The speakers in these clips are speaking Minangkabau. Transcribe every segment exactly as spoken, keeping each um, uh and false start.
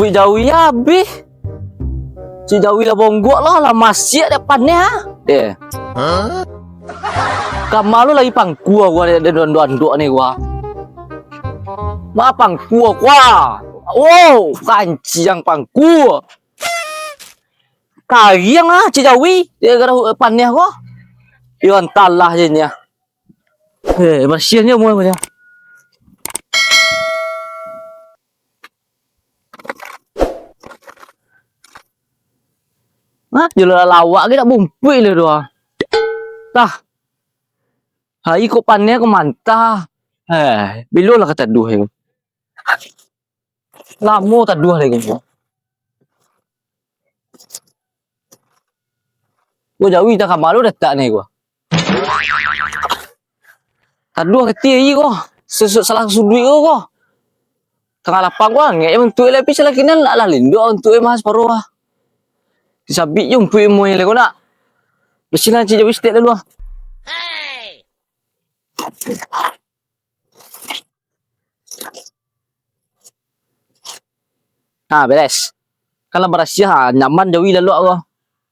Japuik jawi abih. Cik jawi lah bonggok lah, lah masiak dek paneh ah. Eh. Kama lu lagi pangkua gua dek, dek andok-andok ni gua. Ma pangkua gua. Wow, kanciang pangkua. Kariang ah, cik jawi. Dia gara paneh gua. Yo, antahlah je ni ah. Eh, barasiahnyo muah macam. Nah, jolo lawak ke nak bumpuik le tu ah. Tah. Hari kok paneh kok mantah. Eh, bilo lah ka taduah yo. Lamo taduah lai ko. Ko jawi tak kama lo datak ni ko. Taduah keti ko. Susuk salah suduik ko ko. Tangah lapang ko angek bantuak lai, tapi salah kinan lah, lah lindok bantuak mas paro ah. Disabik jo umpuik mo lai ko nak. Basinan cik jawi sitek lalu ah. Ha, beres. Kan lah barasiah, ha, nyaman jawi lalok ko.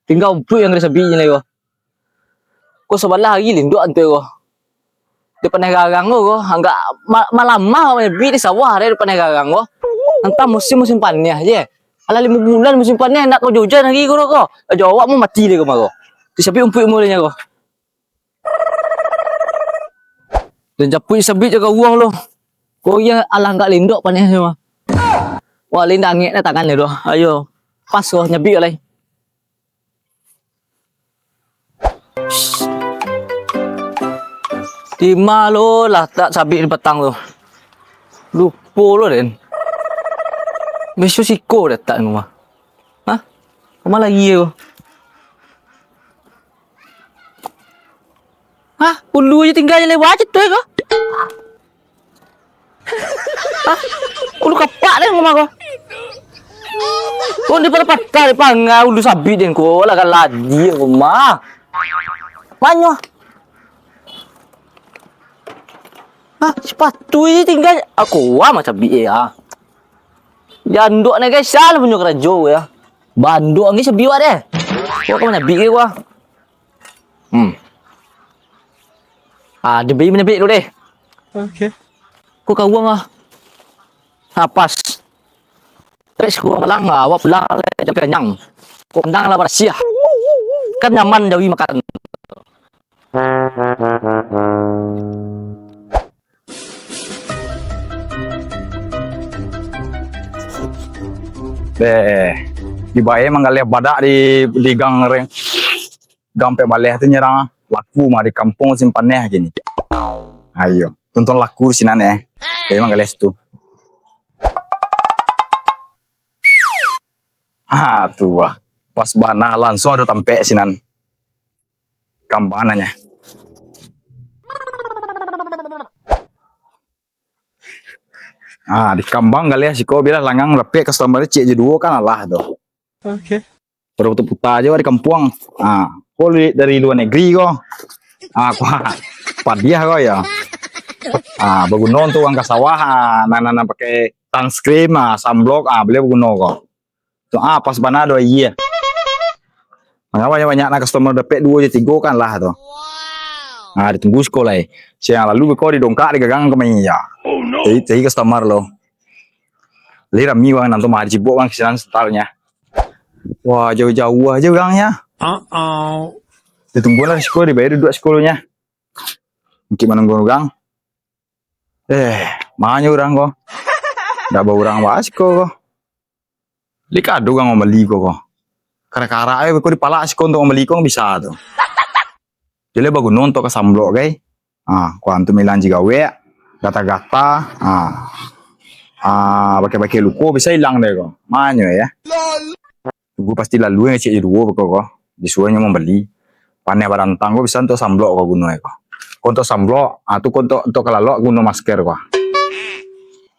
Tingga umpuik yang ka disabik lai ko. Ko sabalah hari lindok antu ko. Di paneh garang ko, ko. Anggak ma-, malamah awak nyabik di sawah deh di paneh garang ko. Antah musim, musim paneh je. Alah limo bulan musim paneh, nak ko ujan hari ko, ko. Ajo awak mau mati deh ko mah ko. Disabik umpuik mo lai ko. Dan japuik sabik jo gawang lo. Ko iyo alah anggak lindok paneh tu mah. Wah, lindok angek dah tangan dia tu. Ayo, pas ko nyabik lai. Di ma lo latak sabik di patang tu? Lupo lo den. Beso siko datak ni mah. Hah? Kama lagi ko? Hah? Ulu je tingga je lewat je tu ko? Hah? Ulu kapak den rumah ko. Ko ni patah-patah di pangga ulu sabik den ko lah kan lagi rumah. Manyo? Hah? Sepatu je tingga. Aku wah macam bik ya. Janduk ni guys, salah punyo karajo ya. Banduk angin sabiwak deh. Ko ka manyabik ke ko ah? Hmm. Ah, dia beri manyabik dulu deh. Oke. Ko kawang ah. Ha, pas. Terus ko pulang, ah, awak pulang, eh, jawi kanyang. Ko kandang lah barasiah. Kan nyaman jawi makan. Beh, dibae manggaleh badak di, di gang reng, gang pek baleh tu nyerang laku mah di kampung musim paneh kini. Ayo, tonton laku sinan eh. Bae manggaleh situ. Ha, tu ah. Pas bana langsung ado tampek sinan. Kambang nanya. Ah, di kambang galeh siko, bialah langang rapek customer ciek jo duo kan alah tu. Oke. Baru puta-puta aja di kampuang. Ah, ko li-, dari luar negeri ko. Ah, ko padiah ko ya. Ah, baguno tu urang ka sawah, ah, nan, nan, nan pakai sunscreen, ah, sunblock, ah, baliau baguno ko. Tu, ah, pas bana do aia. Mangapa banyak-banyak nak customer dapek duo je tigo kan lah tu. Ah, ditunggu siko lai. Siang lalu beko didongkak digagang ka mai ya. Jadi, jadi customer lo. Lai rami bang, nan tu mah hari sibuk bang, kesinan sebentarnya. Wah, jauh-jauh aja orangnya. Ditunggu lah siko, dibayar duduk siko nya. Mungkin manunggu orang. Eh, manyo urang ko. Ndak baurang baa siko ko. Lai ka ado urang mambali ko ko. Karak-karak ai ko dipalak siko untuak mambali ko bisa tu. Jadi baguno untuak ka samblok kai. Ah, kuan tu milang jigawek, gata-gata, ah. Ah, pakai-pakai luko bisa ilang deh ko. Manyo ya. Tugu pasti lalu yang ciek duo beko ko. Disuruahnyo mambali. Paneh barantang ko bisa untuak samblok ko guno ko. Ko untuak samblok, ah, tu ko untuak, untuak kalalok guno masker ko.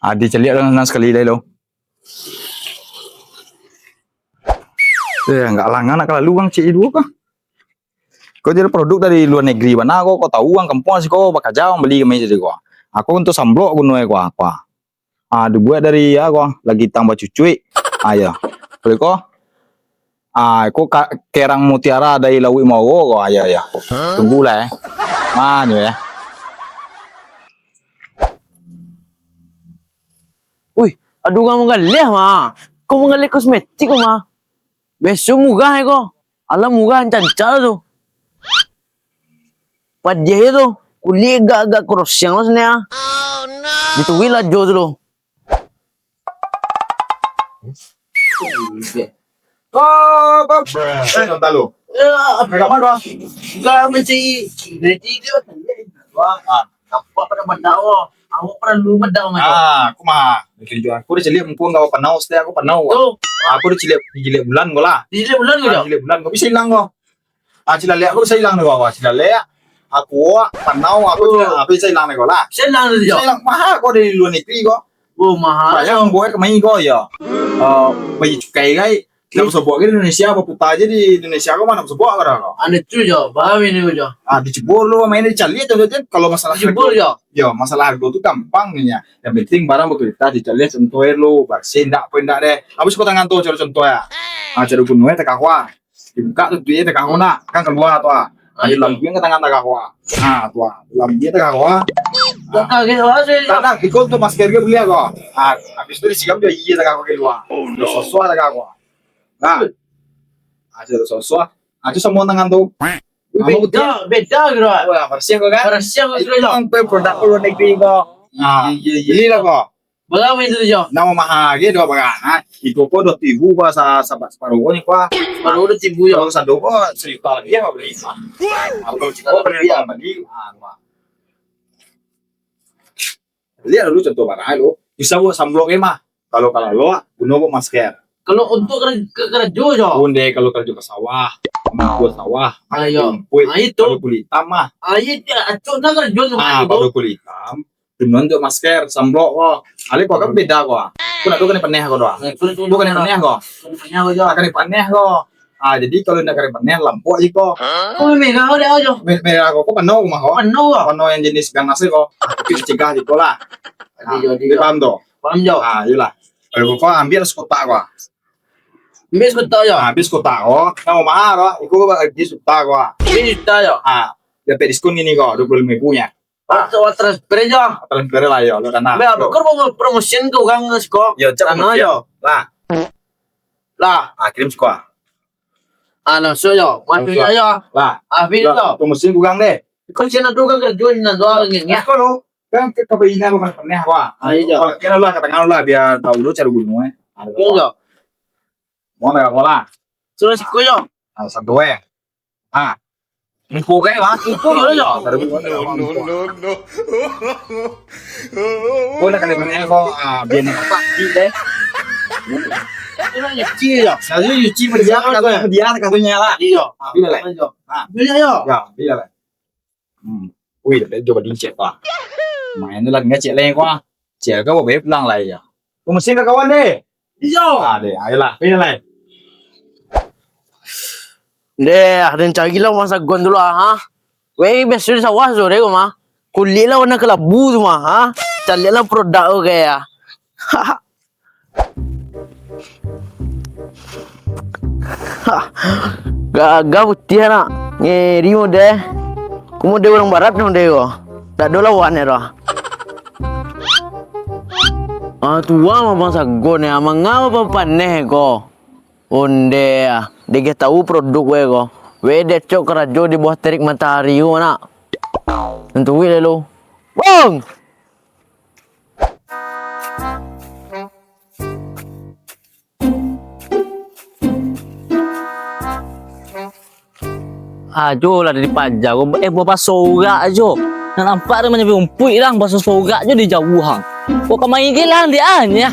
Ah, dicaliak dengan senang sekali lai lo. Eh, nggak langan nak kalalu bang ciek duo ko. Ko jadi produk dari luar negeri bana ko, ko tahu bang kampung siko bakaja bang bali kami jadi ko. Ako untuak samblok guno ko, ko. Ah, dibuek dari, ah, ko, lagi tang bacucuik. Ah, iyo. Kalau iko, ah, iko ka-, kerang mutiara dari Lauik Mauro ko. Ah, iyo, iyo. Tunggulah, eh. Manyo, eh. Wih, ado urang manggaleh, mah. Ko manggaleh kosmetik ko, mah. Biaso murah, eh, ko. Alah murah, canca tu. Padiah tu. Kulik agak-agak korosiang tu sini, ah. Dituruik lah jo tu lo. Oh, bab. Eh, nonton lu. Ya, apa nama doa? Enggak, mencari. Jadi dia. Wah, ah. Nampak pada pandau. Awak perlu pandau, Mas. Ah, aku mah. Bikin jual. Aku udah celiak mumpung kau panau, setiap aku panau. Tu. Aku udah celiak, celiak bulan kau lah. Celiak bulan kau, ah, celiak bulan kau bisa hilang kau. Ah, cilalek aku bisa hilang dek kau, ah, cilalek. Aku, ah, panau, aku, oh, cilalek, apa bisa hilang dek kau lah. Bisa hilang dek kau. Bisa hilang, mahal kau dari luar negeri kau. Oh, mahal. Banyak yang buat kemai kau, ya. Eh, bagi cukai, kai. Tidak bisa buat di Indonesia, apa putar aja di Indonesia, kau mana bisa buat kau dah kau. Ada tu, jo. Paham ini, jo. Ah, dicubo lu, main dicari, contohnya, kalau masalah harga, jo. Ya, masalah harga tu gampang ni, ya. Yang penting barang berkualitas, dicari contoh lu, bersih, ndak apa, ndak deh. Habis kau tangan tu, cari contoh, ya. Ah, cari gunung, eh, tak kau, ah. Dibuka tu, duitnyo takah nak, kan kalua tu, ah. Ah, iyo. Lambuang ka tangan takah, ah. Ah, tu, ah. Lambuang takah, ah. Kok kaget, ah, saya tak nak, ikut tu masker dia beli aku. Ah, habis tu disiram dia, iyo, takah kalua. Oh, no. Sosok takah. Nah. Ada sosok. Ada semua tangan tu. Beda, beda gitu, ah. Wah, bersih kau kan? Bersih kau gitu, ah. Itu produk luar negeri kau. Ah, iyo, iyo. Belilah kau. Bara itu, Jo? Namo mahal aja dua barang, ha? Iko ko dua ribu, ba, sa-, sabat separuh ni, ko. Separuh dua ribu, Jo. Kalau sado ko sejuta lebih, ha, beli, ha. Kalau ciko beli, ha, beli, ha, ma. Lihat dulu contoh barang lo. Bisa buat sunblock, eh, mah. Kalau, kalau lo, guno buat masker. Kalau untuk kere-, ke-, kerajo, Jo? Onde, kalau kerajo ke sawah, buat sawah, pakai rumput, ah, itu. Pakai kulit hitam, mah. Ah, iya, acok nak kerajo tu, ah, pakai kulit hitam. Cuman tu masker, sunblock ko. Alih ko kan beda ko. Ko nak tu kanai paneh ko doh. Eh, ko nak tu kanai paneh ko. Kanai paneh ko, Jo. Ah, kanai paneh ko. Ah, jadi kalau nak kanai paneh, lampuak aja ko. Oh, merah ko dah, Jo. Me-, merah ko, ko panau rumah ko. Panau ko. Panau yang jenis ganas ko. Ah, tapi dicegah aja ko lah. Jadi, ah, jadi, jadi, Jo. Paham tu? Paham, Jo. Ah, iyolah. Kalau ko ambil sekotak ko. Ambil sekotak, Jo. Ah, ambil sekotak ko. Namo mahal ko. Iko ko bagi sekotak ko. Ambil sekotak, Jo. Ah, dapat diskon ini ko, dua puluh lima ribu nya. Wak, wak transfer jo. Transfer lah, yo, lo dana. Bia, lo. Kau mau promotion ke urang siko? Yo, cak sana promotion. Yo. Lah. Lah. Ah, kirim siko. Ah, langsung yo. Masuk yo. Lah. Ah, video lah, lo. Promotion ke urang deh. Kau sih nak urang kerja ni, nak doa ni, ya. Kau lo. Kan ke, ke Bina bukan pernah, wah. Ah, iya. Kalau kira lah, katakan lah, biar tahu lo cara gunung, eh. Ada. Iya, apa? Yo. Mau nggak, mau lah. Suruh siko yo. Ah, satu, eh. Ah. Muko kayak lah. Muko dulu, yo. No, no, no, no. Kau nak kena main kau, ah, biar nampak deh. Kau nak nyuci, yo? Selalu nyuci, berdiam, kau berdiam, kau nyala. Iyo. Ah, bila lah? Ah. Bila, yo? Ya, bila lah? Hmm. Wih, dah coba dincet, Pak. Main tu lah, ngecek lah, Pak. Cek kau, bawa pulang lah, ya. Kau mesin ke kawan deh? Iyo. Ah, deh, ayolah, pilih lah. Deh, ah, den cari lah rumah sagon tu lah, ha? Weh, biaso di sawah tu, deh, rumah. Kulik lah warna kelabu tu, mah, ha? Cari lah produk tu, kayak, ah. Gagah putiah nak. Ngeri model. Ko model urang barat model ko. Dak ado lawan nyo doh. Ah, tuo mah bang sagon nyo. Manga bapaneh ko. Onde ah. Dek tau produk we ko. We dek cok karajo di bawah terik matahari ko nak. Nentuik lalu. Bang! Ajo lah dari paja ko, eh, basorak ajo. Nak nampak dah manyapi umpuik lah, basorak ajo di jauah ang. Kok kamari ke lah, dia anya.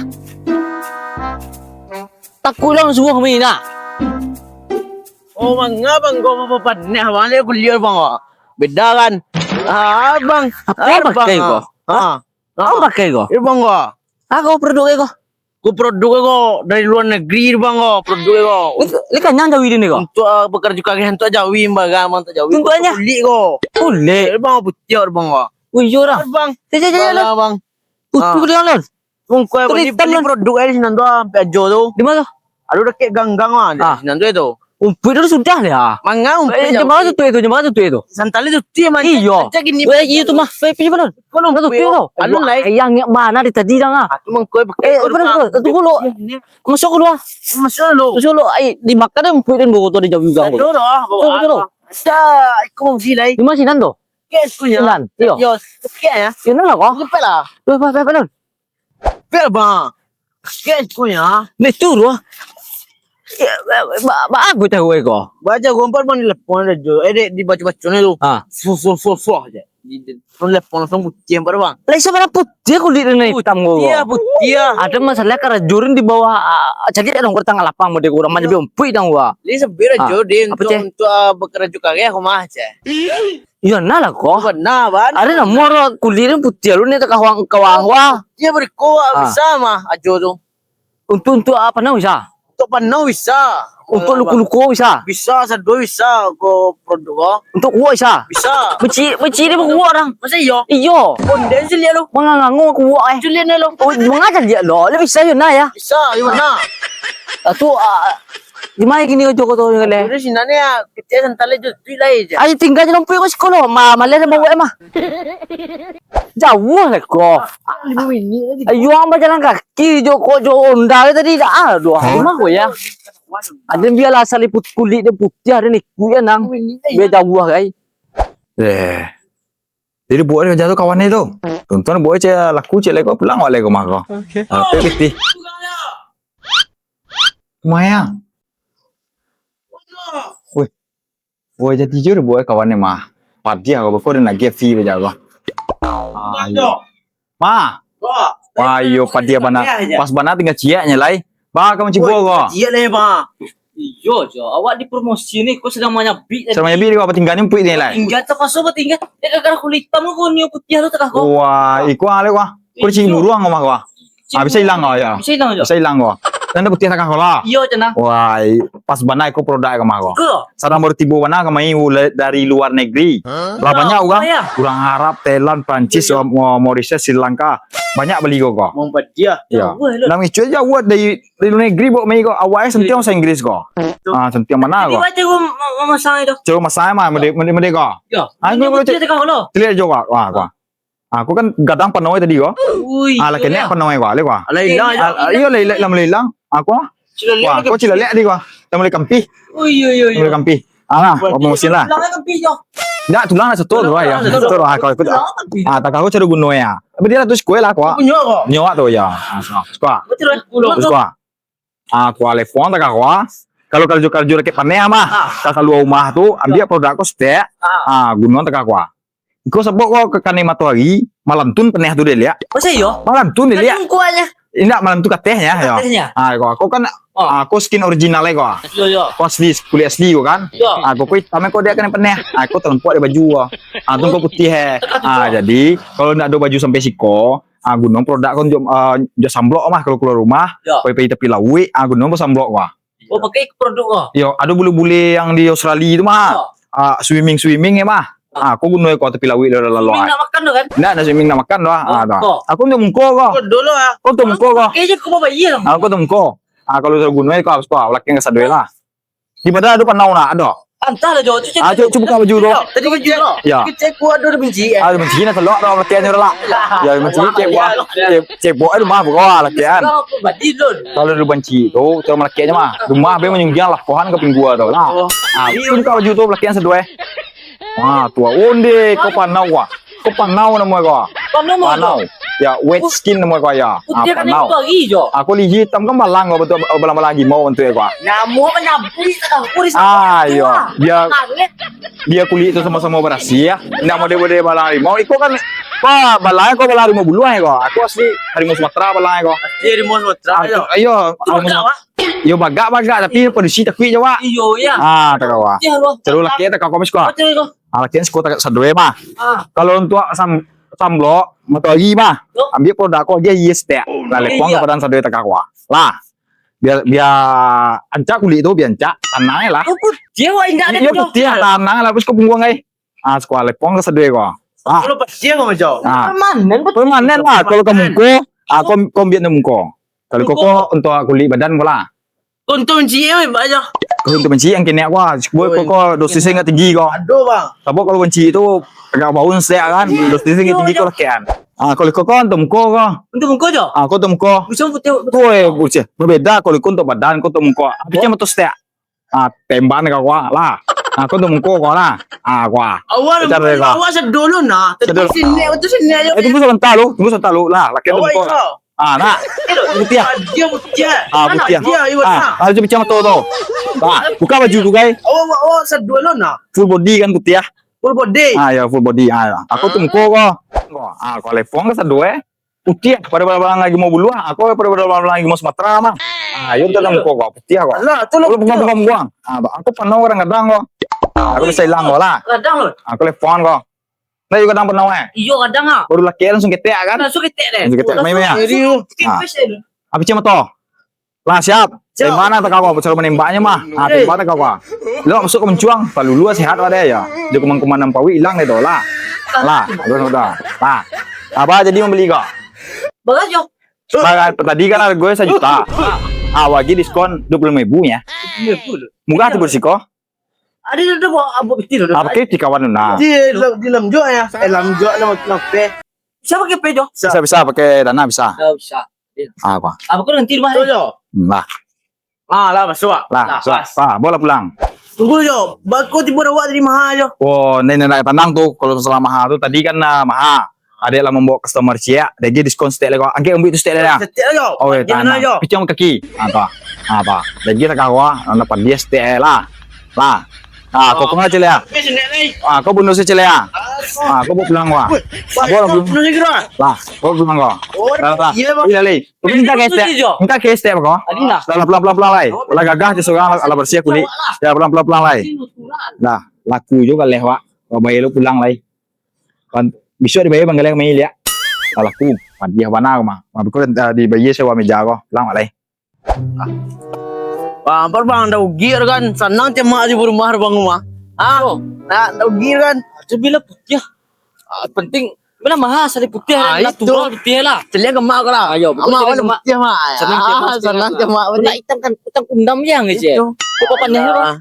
Takut lah suruh main nak. Oh, manga bang, kau apa panah bang, lihat kuliah bang. Beda kan? Ah, bang. Apa yang pakai kau? Ah. Apa yang pakai kau? Ini bang kau. Ah, kau produk kau? Ku produk ko dari luar negeri, bang, ko. Produk ko. Ni, ni kanyang jawi ni, ko? Untuk, ah, pekerja kareh untuk jawi, bang, bang, untuk jawi. Untuknya? Kulik ko. Kulik? Eh, bang, putiah, bang, ko. Oh, iyo, dah. Bang. Cek, cek, cek, bang, bang. Uh, tu kulik, bang. Mungko bali, bali produk ai di sinan tu, ah, Pak Ajo tu. Di ma tu? Ado dakek gang-gang, ah, di sinan tu, eh, tu. Umpuik tu sudah lah, ah. Manga umpuik. Eh, jam bara tutuik tu, jam bara tutuik tu? Santali tutuik, man. Iyo. Cak gini. Weh, iyo tu mah. Weh, pi balun. Kalau tutuik tu. Alun lai. Ayang ngek bana di tadi dah, ah. Ah, tu mungko pakai. Eh, balun, balun. Tunggu lu. Masuk dulu, ah. Masuk dulu. Masuk dulu. Ai, dimakan deh umpuik dan bau tu di jauh juga. Dulu dah. Dulu, dulu. Sa, ikung si lai. Di ma sinan tu? Kes ku nya. Sinan, iyo. Yo, kek ya. Sinan lah ko. Cepet lah. Weh, weh, weh, weh. Bel, bang. Kes ku ya. Ni tu, Ruh. Ya, ba, ba, ba, aku tahu, eh, ko. Baca gompat, bang, di lepon aja. Eh, dek, dibaca-baca ni tu. Ah. Fuh, fuh, fuh, fuh aja. Di, di, telepon langsung putiah, bang. Lah, siapa nak putiah kulit ni hitam, ko? Putiah, putiah. Ada masalah karajo ni di bawah, ah, cari dong, ko tangah lapang, mode ko urang manjabi umpuik dang, wah. Ini sebir aja, ah, dia apa, untuk, Ceh? Untuk, ah, bakarajo kareh aku mah, Ceh. Iyo, nah lah, ko. Bana, bana. Ada namo urang kulit ni putiah lu ni, takawang-kawang, wah. Dia beriko, ah, bisa mah, ajo tu. Untuk, untuk, ah, panau bisa? Untuk panau bisa. Untuk luko-luko bisa? Bisa, sado bisa ko produk ko. Untuk kuok bisa? Bisa. Beci, beci dia bakuok orang. Masa iyo? Iyo. Onde caliak lo. Mangangango kuok, eh. Caliak ni lo. Oh, manga caliak lo. Lah bisa yo nah ya? Bisa, yo nah. Ah, tu, ah, di ma kini ko Joko tu, le? Di sinan ni ya, kecil santai aja, duit lai je. Ayo tinggal je lompat ko siko lo. Ma, malas bawa, eh, mah. Jauah lah ko. Ah, lima minit lagi. Ayo, ang bajalan kaki jo ko jo onda tadi dah. Ah, dua rumah ko ya. Ada biarlah asal put-, kulit dia putiah, ada ni kuya nang. Lima minit lagi. Biar jauah, kai. Eh. Jadi buat dia jatuh kawan dia tu. Tonton buat cek laku cek leko pulang wak leko mah ko. Oke. Ah, tu pitih. Lumayang. Weh. Woi, jadi jujur buat kawan ni mah. Padiah ko beko dan lagi fee baja ko. Ah, iyo. Ma. Wah, iyo padiah bana. Pas bana tinggal ciaknyo lai. Ba, kamu cibo ko. Ciak lai, ba. Iyo jo, awak dipromosi ni, ko sadang manyabik tadi. Sadang manyabik di ko, batingga ni umpuik ni lai. Tingga, terpaksa batingga. Eh, gara-gara kulit hitam ko, nio putiah tu takah ko. Wah, iko alek wah. Ko dicik buruang ko mah ko. Ah, bisa ilang ko, yo. Bisa ilang jo. Bisa ilang ko. Kan dah putiah takah ko lah. Iyo, cenah. Wah, pas bana iko produk ko mah ko. Ko? Sadang baru tibo bana kamari dari luar negeri. Lah banyak urang. Urang Arab, Thailand, Prancis, Mo-, Mauritius, Sri Lanka. Banyak bali ko ko. Mambadiah. Iyo. Lah ngicuah jauah dari, dari luar negeri bawa mai ko. Awak e santiang bahasa Inggris ko. Ah, santiang bana ko. Jadi, wajar ko ma-, mamasang itu. Cuma mamasang mah, mode, mode, mode ko. Yo. Ah, ko cek. Cek ko lo. Cek jo ko. Wah, ko. Aku kan gadang panoi tadi ko. Ui, ah, lah kenek panoi ko, alek ko. Alai ilang. Ah, iyo, lah ilang, lah mulai ilang. Aku. Wah, ko cilalek tadi ko. Lah mulai kampih. Ui, ui, ui. Lah mulai kampih. Ah, lah, aku musim lah. Tulang kampih jo. Ndak, tulang nak setor tu, ya. Setor, ah, ko ikut. Ah, takah ko caro guno ya. Tapi dia lah tu sikuai lah ko. Punyo ko. Punyo tu ya. Ah, sikuai. Sikuai. Ah, ko alek pon takah ko. Kalau karajo-karajo dakek paneh mah, ka kalua rumah tu, ambiak produk ko setek. Ah, guno takah ko. Iko sabab ko ka kanai matoari, malantun paneh tu diliak. Masa iyo? Malantun diliak. Kan bungkuannya. Indak, malantun katehnyo, yo. Katehnyo. Ah, ko, ko kan, ah, ko skin original ko. Iyo, iyo. Ko asli, kulit asli ko kan. Iyo. Ah, ko, ko itam ko dia kanai paneh. Ah, ko talampuak di baju ko. Ah, tu ko putiah e. Ah, jadi kalau ndak ado baju sampai siko, ah, guno produk ko untuak, ah, jo sunblock mah kalau kalua rumah. Iyo. Pai-pai tapi lauik, ah, guno sunblock ko. Oh, pakai produk ko? Yo, ado bule-bule yang di Australia tu mah. Ah, swimming-swimming ya mah. Ah, ko guno ko tapi lauik lalu-lalu. Swimming nak makan tu kan? Ndak, ndak swimming nak makan tu. Ah, tu. Aku untuak muko ko. Ko dulu ah. Ko untuak muko ko. Pakai je ko bayar. Ah, ko untuak muko. Ah, kalau guno ko harus ko, lakian ka sadoi lah. Di mana ado panau nak, ado. Antah lah jo. Ah, cuk, cuk buka baju tu. Tadi baju tu. Ya. Cek kuat tu dah benci. Ah, benci nak telok dah lakian tu lah. Ya, benci cek buah. Cek, cek buah rumah buka lakian. Kalau dulu benci tu, cuma lakian mah. Rumah be manyunggiang lah, pohon ka pinggua tu lah. Ah, cuk buka baju tu lakian sadoi. Wah, tu onde ko panau wah. Ko panau namo ko? Panau. Ya, wet skin namo ko ya. Ah, panau. Aku lihia itam kan balang ko, balang-balang harimau bantuak ko. Namo manyabui. Ah, iyo. Bia, bia kulit tu samo-samo barasiah ya. Ndak model-model balang harimau. Iko kan, pa, balang ko balang harimau buluah ko. Aku asli harimau Sumatera balang ko. Asli harimau Sumatera. Iyo, harimau Sumatera. Yo, bagak-bagak, tapi padusi takuik jo wak. Iyo, ya. Ah, takah ko. Caro laki takah ko, mah siko. Ah, laki siko takah sadoi mah. Kalau untuak sam-, sunblock, matoari mah. Ambiak produk ko agiah setek. Lah, lepong ka badan sadoi takah ko. Lah. Bia, bia ancak kulit tu, bia ancak, tanang lah. Iyo, putiah, tanang lah, pas ko pungguang ai. Ah, siko lepong ka sadoi ko. Ah. Kalau putiah ko macam. Ah. Permanen, permanen lah. Kalau ka muko, Ah, ko, ko ambiak untuak muko. Kalau ko, ko untuak kulik badan ko lah. Ko untuak mancik, eh, Pak, yo. Ko untuak mancik nan ketek ko, ah. Cubo ko, ko dosis nan tinggi ko. Aduh, Bang. Sabab kalau mancik tu agak bau setek kan. Dosis nan tinggi ko lah kan. Ah, kalau ko, ko untuak muko ko. Untuak muko jo? Ah, ko untuak muko. Bisa putiah. Ko, eh, bisa. Berbeda kalau ko untuak badan, ko untuak muko. Tapi cuma tu setek. Ah, tembak ka ko lah. Ah, ko untuak muko ko lah. Ah, ko. Awak, awak sadulu nah. Sadulu. Tunggu sabanta lu, tunggu sabanta lu lah. Laki untuak muko. Ah, nak. Putiah. Dia putiah. Ah, putiah. Dia, iyo, ah, nah. Ah, tu picam mata tu. Ah, buka baju tu, guys. Awak, awak, awak sadulu nah. Full body kan putiah. Full body. Ah, yo, full body. Ah, yo. Aku tu muko ko. Ko. Ah, ko lepong ka sadu, eh. Putiah, pado balang-balang lagi mau buluah, ah, ko pado balang-balang lagi mau Sumatera mah. Ah, yo, tantang muko ko, putiah ko. Alah, tu lah. Buang, buang, buang. Ah, aku panau kadang-kadang ko. Ah, aku bisa ilang ko lah. Kadang lo. Aku lepon ko. Nah, yo kadang panau, eh. Iyo, kadang ah. Baru laki langsung ketek kan? Langsung ketek deh. Langsung ketek. Main, main, ya? Serius? Ah. Apa cuma toh? Lah, siap. Siap. Tembak nah, tak kawa, pasal manembaknyo mah. Ah, tembak tak kawa. Lo masuk ka muncuang, palulu sehat wak deh yo. Di kuman-kuman nan pawik ilang deh tu lah. Lah, terus udah. Lah. Apa jadi mambali ko? Bagus yo. Tadi kan hargo sajuta. Ah, wak agiah diskon dua puluh limo ribu yo. Murah tu bersiko. Ado, ado, ado, buat, buat piti tu. Ah, pakai piti kawan tu nah. Di, di lam jok yo. Eh, lam jok lah, makin ape. Bisa pakai pe jo? Bisa, bisa pakai Dana, bisa. Bisa, bisa. Ah, apa? Apa kau nanti rumah tu, Jo? Hmm, lah. Ah, lah, masuk, ah. Lah, lah, masuk. Pas. Ah, bawa lah pulang. Tunggu, Jo. Bako tibo awak tadi maha, Jo. Oh, ni, ni nak tanang tu. Kalau masalah maha tu, tadi kan, ah, maha. Adek lah mambawa customer ciek, dek agiah diskon setek lagi. Angkek ambiak tu setek lagi. Setek lagi, Jo. Oh, eh, tanang. Picam kaki. Ah, tu. Ah, tu. Dek agiah tak kawa, nak dapat dia setek lah. Lah. Ah, kau kena celek ah. Ah, kau bunuh saya celek ah. Ah, kau bawa pulang gua. Bawa pulang. Lah, bawa pulang gua. Lah, lah. Iya, Bang. Iya, Lei. Tapi minta gesek. Minta gesek kau. Lah, lah, pulang, pulang, pulang, Lai. Lah gagah je seorang, lah, lah bersih kulit. Ya, pulang, pulang, pulang, Lai. Lah, laku juga leh, Wak. Kau bayar lu pulang, Lai. Kan, besok dibayar Bang Galeh kami lihat. Lah, laku. Hadiah bana kau mah. Mah, kau, eh, dibayar sewa meja kau. Pulang, Wak, Lai. Bang, apo, Bang, ndak ugi kan? Sanang cak mak di rumah, Bang, rumah. Ah, ndak, ndak ugi kan? Tu bila putiah. Ah, penting, bila maha sari putiah, ah, lah itu. Tua putiah lah. Celiak ke mak kau lah. Ayo, betul, mak celiak ke mak. Putiah, mak. Sanang cak mak, ah, putiah, sanang cak mak. Nak hitam kan, hitam kundam je, Cik. Itu. Kau pandai, Bang.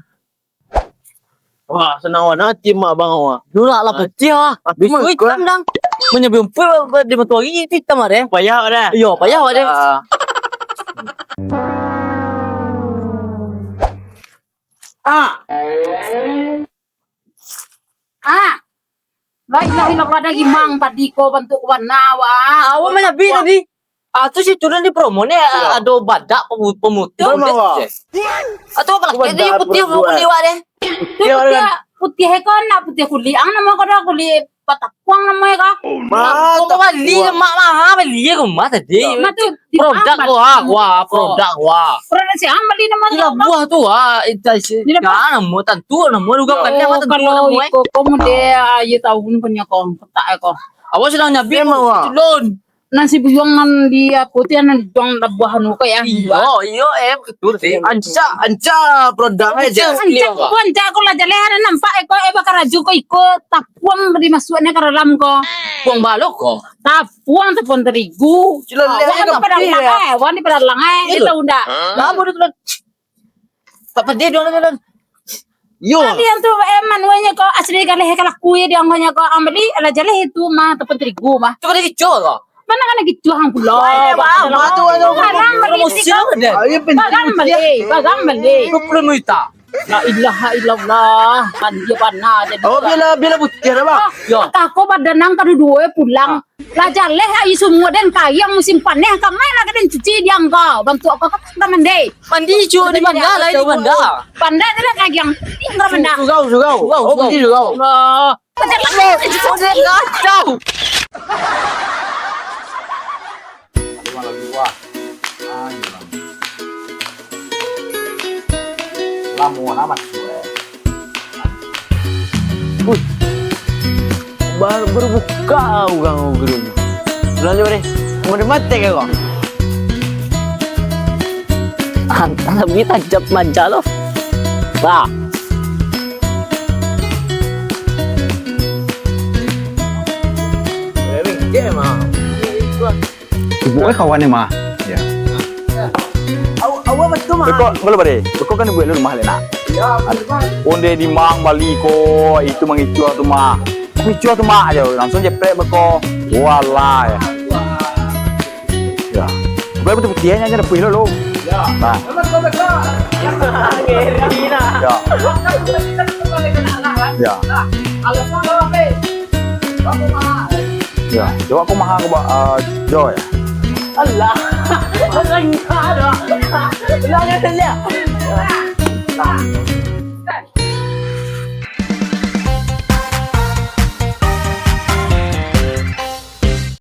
Wah, sanang bana ati mak bang awak. Durak lah putiah ah. Besok hitam dang. Manyabuik rumput di matoari itu hitam ah deh. Payah dah. Iyo, payah dah. Ah. Ah. Baiklah, ino pada gimang tadi ko bantuak warna wah. Awak manyabuik tadi. Ah, tu si turun di promo ni, ah, ado badak pemu-, pemutih. Promo, kulit, wah. Ah, tu apo lagi? Badak dia putih pemutih, wah, deh. Tu putih, putih ko nak putih kulik. Ang namo ko dah kulik batapuang namo ko. Mah, kau bali lemak maha, bali rumah tadi. Mah tu, produk wah, wah, produk wah. Produk siapa bali namo tu? Buah tu wah, itu si. Namo tantu namo juga. Kalau iko ko mode aye tahun punya ko, petak ko. Awak sedang nyabi. Memang, wah. Culun. Nasi buyuang nan di apo tu, nan di buah anu ko, yo? Iyo, iyo, eh, betul sih. Ancak, ancak produk aja. Ancak, ancak ko lah jaleh, ado nampak iko, eh, bakarajo ko iko, tapuang dimasuaknyo ka dalam ko. Tapuang balo ko? Tapuang, tapuang terigu. Wah, di padalang, eh, wah, di padalang, eh, tahu ndak? Apo tu? Tak pedih doang, doang. Yo. Tadi yang tu, eh, manuanyo ko asli galeh kalaku yo, dia anggonyo ko ambali, alah jaleh itu mah, tepung terigu mah. Tu kada kicuah ko? Mana kana kicuah ang pulo. Wah, mah tu, mah tu. Bagang bali. Bagang bali, bagang bali. Dua puluh juta. La ilaha illallah. Kan dia panah jadi. Oh, bila, bila putih dah, Bang. Yo. Tako badan ang kaduo-duo pulang. Lah jaleh aia sumua den, kayang musim paneh, kamai lah ka den cuci diang ko. Bantuak ko ka mandi. Mandi cu di banda lai, di banda. Banda tu lah kayang. Diang ka banda. Surau, surau. Surau, oh, surau. Pergi surau. Allah. Kacau. Lamo amat. Wih. Ba-, baru buka urang gerunya. Pulang jauh deh. Mau dimati ke kau? Tapi tajam manja lo. Bah. Boleh, Bing. Dia emang. Itu lah. Ibu eh kawan ni mah. Ya. Awak, awak betul mah. Beko, kalau bare. Beko kan ibu lu rumah lena. Ya, betul. Onde di mang bali ko, itu mangicua tu mah. Mangicua tu mah aja, langsung jeprek beko. Walah ya. Ya. Gue betul putihan aja dah puih lo. Ya. Nah. Ngeri nah. Ya. Ya. Ya, coba kau maha kau ba, ah, Joy. Alah. Alah, enggak ada. Ulang, ulang, ulang.